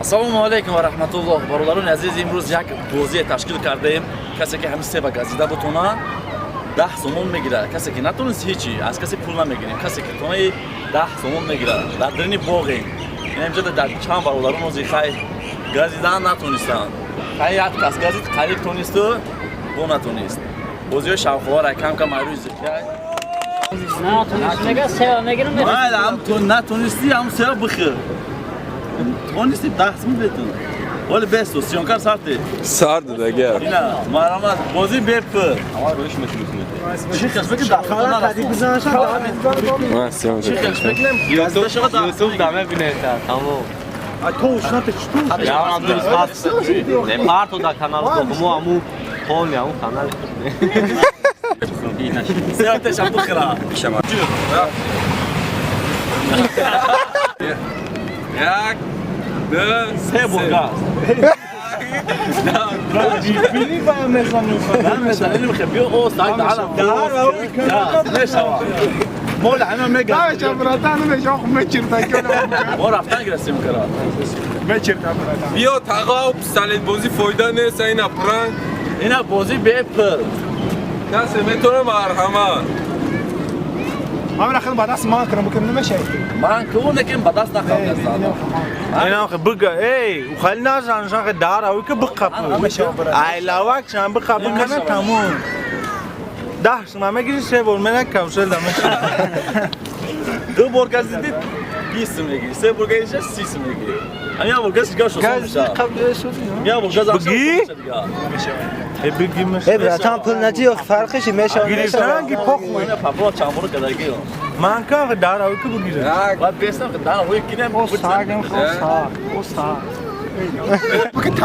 Ассалому алайкум ва раҳматуллоҳ. Бародарони азиз, имрӯз як бозие ташкил кардаем. Касе ки ҳамин себа газида бутона, 10 сомон мегирад. Касе ки натонист, ҳечи, аз касе пул намегирем. Касе ки тонаи, 10 сомон мегирад. Дар дарини боғем. Инҷа дар чанд бародарон ози хай газидан натонистанд. Хай, як кас газид, қариб тонисту бо натонист. Бозиҳои шавқовар, кам кам айрӯи зихяй. Натонистмега, себа мегирам. Майли, ҳам ту натонистӣ, ҳам себа бихӯр. Тонистӣ, 10 сомон бетун. Оли бесту, съёмка сарте. Сард дагар. Ина, марҳамат, бозӣ бепул. Чӣ хеш беки даҳ Ман съёмка. Чӣ хеш бекунем? Газида шава 10. Ютуб да мебинед, тамом. Я Не парту да канал мо аму полни аму канал. Себа тешам бихӯра. Як, ду, Се бор газ. Намезанем, хе биё о саг даҳанам. Мешава. Мол ҳама мега. Мо рафтан гирастем кара. Биё, тағо, пистолет бозӣ фоида нест, ина пранк. Ина бозӣ бепул. Касе метавона, марҳамат. Ман ку некем ба даст нахам газдан. Инам хе быга, эй, ухали назан шан хе дара, уй ке бықапы. Айлавак шан бықапы кана тамом. 10 сум мегири, се бор мена кавшел да меша. Ду бор газидӣ, 20 сум мегирӣ, се бор газиша, 30 сум мегирӣ. Ам як бор газ дигар шо Газ меша. қабл шуд. Як бор газ Бигӣ? Э, бигӣ меша. Э, братан, пул надӣ, фарқиш мешава. Гирифтан ки похуй. Папро чанд бор кадаги. Ман кан хе дара, уй ке бигирам. Як, Баъд бестам ки дар ҳои кинем.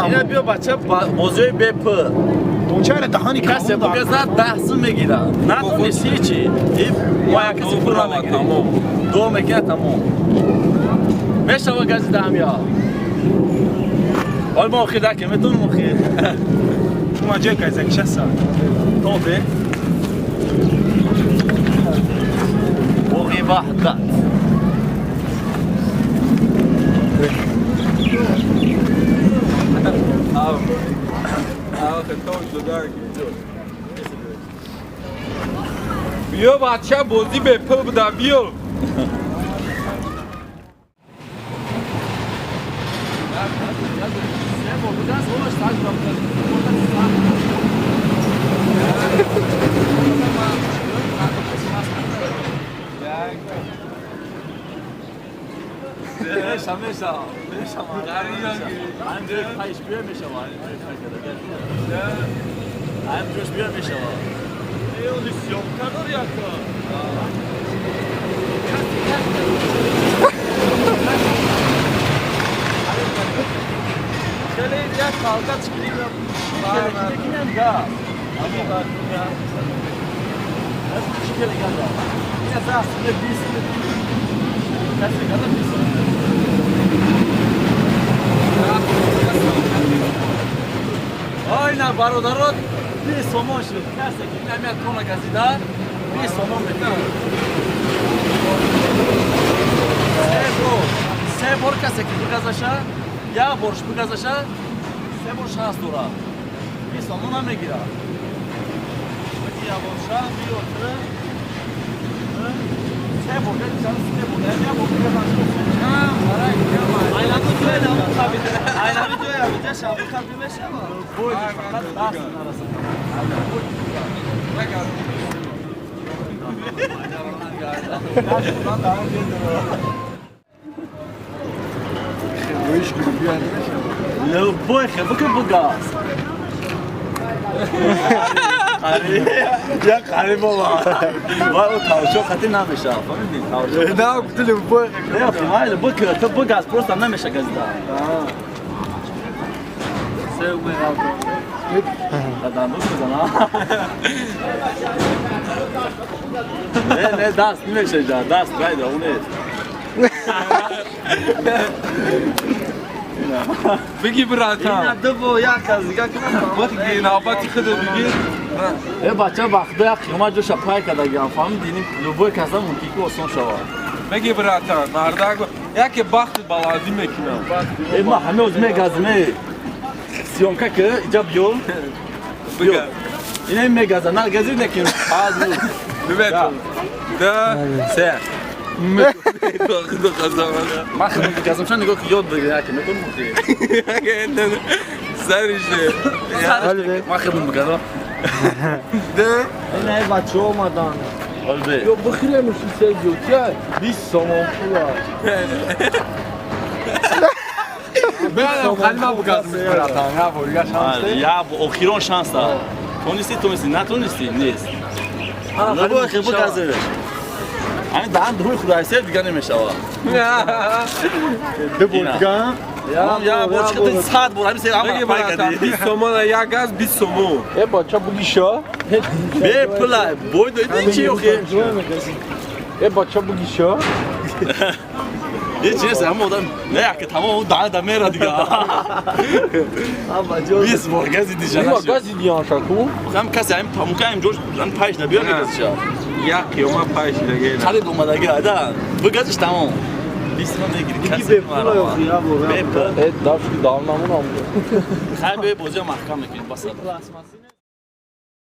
Ина биё, бача, бозиҳои бепул. Касе бигазад, 10 сум мегирад. Натонист, ҳечи. Мо як каси пул намегирем. Тамом. Ду мекунад, тамом. Мешава газида ҳамя. Ҳол мо охир дакем, метонем охир. Тобе. Боғи Ваҳдат. Ах, то ҷуда. Биё, бача, бозӣ бепул буда, биё. Се бор бигаз, олаш так бигаз. Меша, меша, меша. Ҳам ҷои пайш биё, мешава. Ҳам ҷош биё, мешава. Эоли съёмка дор яка. Хеле як халка чикирим. Хеле газ. Ами газ. Чикири газ. Ина за сине 20. Касе газа 20. Ой, на бародарот, 20 сомон шуд. Касе ки ин ҳамия тона газида, 20 сомон метавад. Се бор, се бор касе ки бигазаша, як борш бигазаша, се бор шанс дорад. 20 сомон намегирад. Як бор шанс биё, се бор газида, се бор, як бор бигазаша. Айнави ҷоя намуқабида. Айнави ҷоя ҷа шабу қаби мешава. Бой фақат даст нарасад. Любой хе бикун, бугаз. Я қариб бова. Ва о тавшо хати намеша. Фаҳмидӣ? Тавшо. На, гуфти любой. Не, майли, бикун, ту бугаз, просто намеша газида. Се умеғалто. Дандуш мезана. Не, не, даст намеша иҷа, даст райда, он нест. Бигӣ, братан. Ина ду бо як кас дига кунам. Бигӣ, навбати худо бигӣ. Э, бача, вақто як қиёмат ҷоша пай кардагиам, фаҳмидӣ? Любой каса мумкин ки осон шавад. Бигӣ, братан, мардак. Яке бахти баландӣ мекунам. Э, ма ҳаме оз мегазим, э. Съёмка ки, иҷа биё. Бигар. Ина мегаза, на гази некин. Аз Бибетон. Да, се. Ман худам бигазам, чан нигоҳ ки ёд бигир, яке метонам ки. Сарише. Ман худам бигазам. Да. Ина бачаҳо омаданд. Олбе. Ё бихӯрем Серҷо, чия? 20 сомон пула. Бенам қалма бугазм братан. Я бо я шанс. Я бо охирон шанс да. Тонисти, тонисти, натонисти, нест. Набо хе бигазиш. Ами даҳан рӯи худо сер дига намешава. Ду бор дига? Я бор чиқи 100 бор ҳами сер ҳама пай кардӣ. 20 сомон як газ 20 сомон. Э, бача бугиша? Бе пула, бой доди чи охи? Э, бача бугиша? Ҳеҷ нест, ҳама одам не яке тамом даҳан да мера дига. 20 бор гази диҷа Ма гази дияншаку? Ҳам касе ҳам мумкин ҳам ҷош ҳам пайш набиёр мегазиша. Як қиёма пайш дагена. Қариб омадаги ада. Бигазиш тамом. 20 сомон мегири касе. Бе пул. Э, дашки давнамунам. Хай бе бозиро маҳкам мекунем бас. Пластмасси.